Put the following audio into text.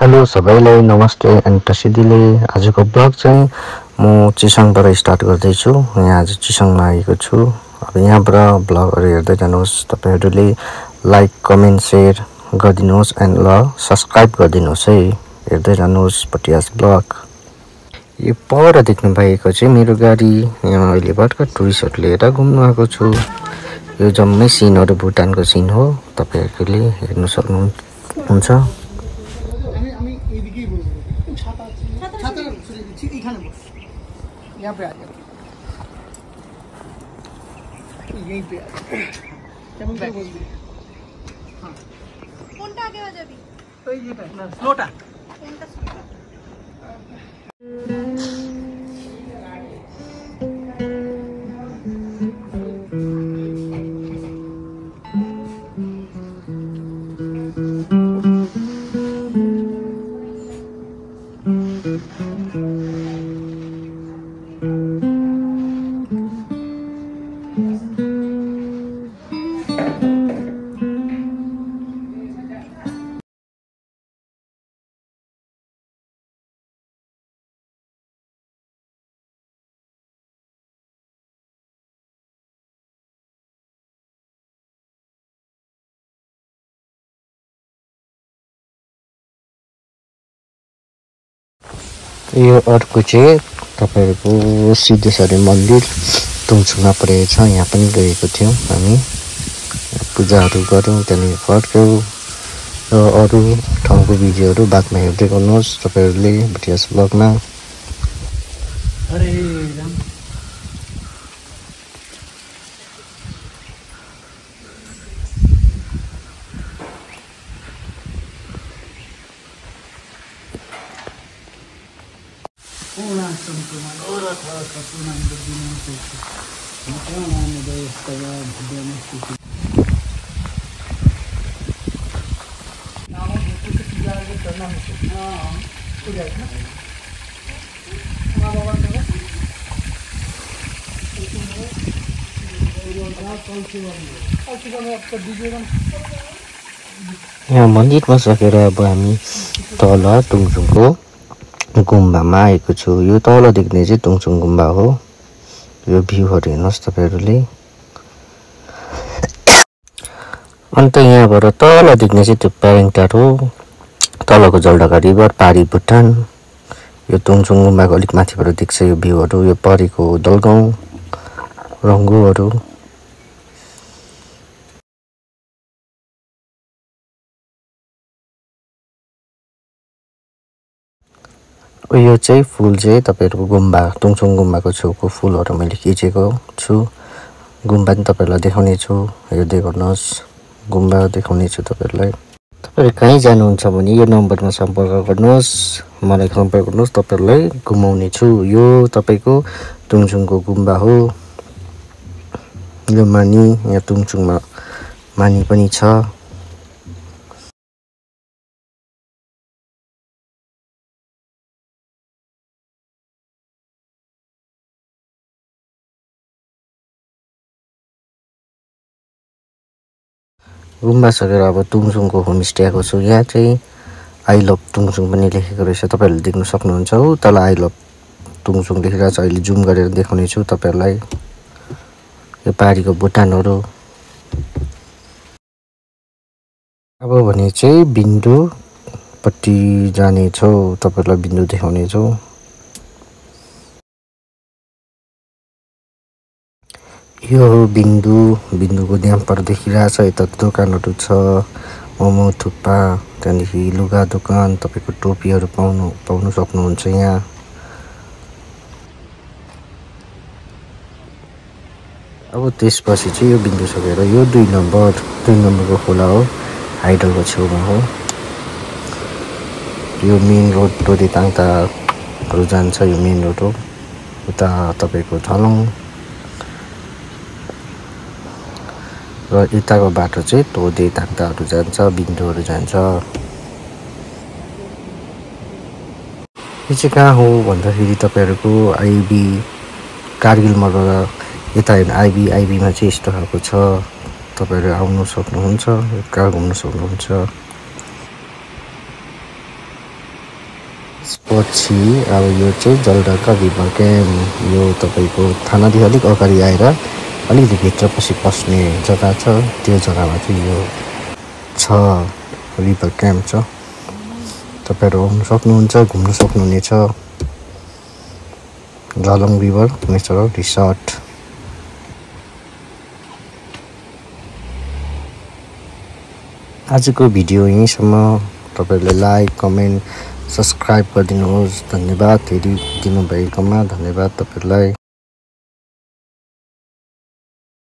Hello सबैलाई नमस्ते and तसिदीले आजको ब्लग चाहिँ म चिसाङबाट स्टार्ट गर्दैछु। यहाँ आज चिसाङमा आएको छु। अब यहाँबाट ब्लगहरू हेर्दै जानुहोस्। तपाईहरुले लाइक कमेन्ट शेयर गरिदिनुहोस् एन्ड ल सब्स्क्राइब गरिदिनुहोस् है। हेर्दै जानुहोस् भुटियाज ब्लग। यो पर देख्नु भएको चाहिँ मेरो गाडी। यहाँ अहिले भर्खर टुरिस्टहरु लिएर घुम्न आएको छु। यो जम्मै सिनहरु भुटानको सिन हो। तपाईहरुले हेर्न सक्नुहुन्छ। यहाँ पे आ जाओ, यहीं पे आ जाओ। क्या बोल रही है? हाँ। कौन टा आगे बजा भी? तो ये पे ना स्लोटा। कौन टा स्लोटा? यो अर्को चाहिँ तपाईहरुको सिद्धेश्वरी मन्दिर तुङचुङमा परेको छ। यहाँ पनि गएको थियौं हामी। पूजाहरू गर्यौं, त्यहाँदेखि फर्क्यौं। र अरु ठाउँको भिडियोहरू बादमा हेर्दै गर्नुहोस् तपाईहरुले भुटियाज ब्लगमा। हरे राम। यहाँ मन्दिरमा सकेर अब हामी तल तुङचुङको गुम्बामा आएको छु। यो तल देख्ने चाहिँ तुङचुङ गुम्बा हो। यो भ्यूहरु हेर्नुहोस् तपाईहरुले। अन्त यहाँबाट तल देख्ने चाहिँ त्यो प्यारेङटार हो। तलको जलढका रिभर पारी भुटान। यो तुङचुङ गुम्बाको अलिक माथिबाट देख्छ यो भ्यूहरु। यो परेको दलगाउँ रंगुहरु। यो चाहिँ फूल चाहिँ तपाईहरुको गुम्बा तुङचुङ गुम्बाको छेउको फूलहरु मैले खिचेको छु। गुम्बा पनि तपाईहरुलाई देखाउने छु। हेर्दै गर्नुहोस्। गुम्बा देखाउने छु तपाईहरुलाई। तपाईहरु कहीँ जानुहुन्छ भने यो नम्बरमा सम्पर्क गर्नुहोस्। मलाई सम्पर्क गर्नुहोस्, तपाईहरुलाई घुमाउने छु। यो तपाईको तुङचुङको गुम्बा हो। यो मानी यहाँ तुङचुङमा मानी पनि छ। गुम्बा सकेर अब तुङचुङको होमस्टे आएको छु। यहाँ चाहिँ आई लभ तुङचुङ पनि लेखेको रहेछ। तपाईहरुले देख्न सक्नुहुन्छ हो। तल आई लभ तुङचुङ लेखिरहेको छ। अहिले जुम गरेर देखाउने छु तपाईहरुलाई। यो पारीको भुटानहरु। अब भने चाहिँ बिन्दु पट्टि जाने छौ। तपाईहरुलाई बिन्दु देखाउने छु। यो हो बिन्दु। बिन्दुको ड्याम्पर देखिरहेछ। यता दोकानहरु छ। मोमो थुक्पा, त्यहाँदेखि लुगा दोकान, तपाईको टोपीहरु पाउनु सक्नुहुन्छ यहाँ। अब त्यसपछि चाहिँ यो बिन्दु सकेर यो 2 नम्बरको खोला हो। हाइडलको छेउमा हो। यो मेन रोड टोडी tangtaहरु जान्छ। यो मेन रोड हो। उता तपाईको झलङ र यताको बाटो चाहिँ तोदे tangtaहरु जान्छ, बिन्दुहरु जान्छ। यो चाहिँ कहाँ हो भन्दाखेरि तपाईहरुको आईबी कारगिलबाट यता आईबी मा चाहिँ यस्तो खालको छ। तपाईहरु आउन सक्नुहुन्छ, कार घुम्न सक्नुहुन्छ। पछि अब यो चाहिँ जलढका रिभर क्याम्प यो तपाईको थानादेखि अलिक अगाडि आएर अलिकति भित्र पस्ने जग्गा छ त्यो जग्गामा चाहिँ यो छ रिभर क्याम्प छ तपाईहरु आउन सक्नुहुन्छ घुम्न सक्नुहुनेछ झालङ रिभर नेचरल रिसोर्ट आजको भिडियो यहीसम्म तपाईहरुले लाइक कमेन्ट सब्स्क्राइब गरिदिनुहोस् धन्यवाद हेरिदिनु भएकोमा धन्यवाद तपाईहरुलाई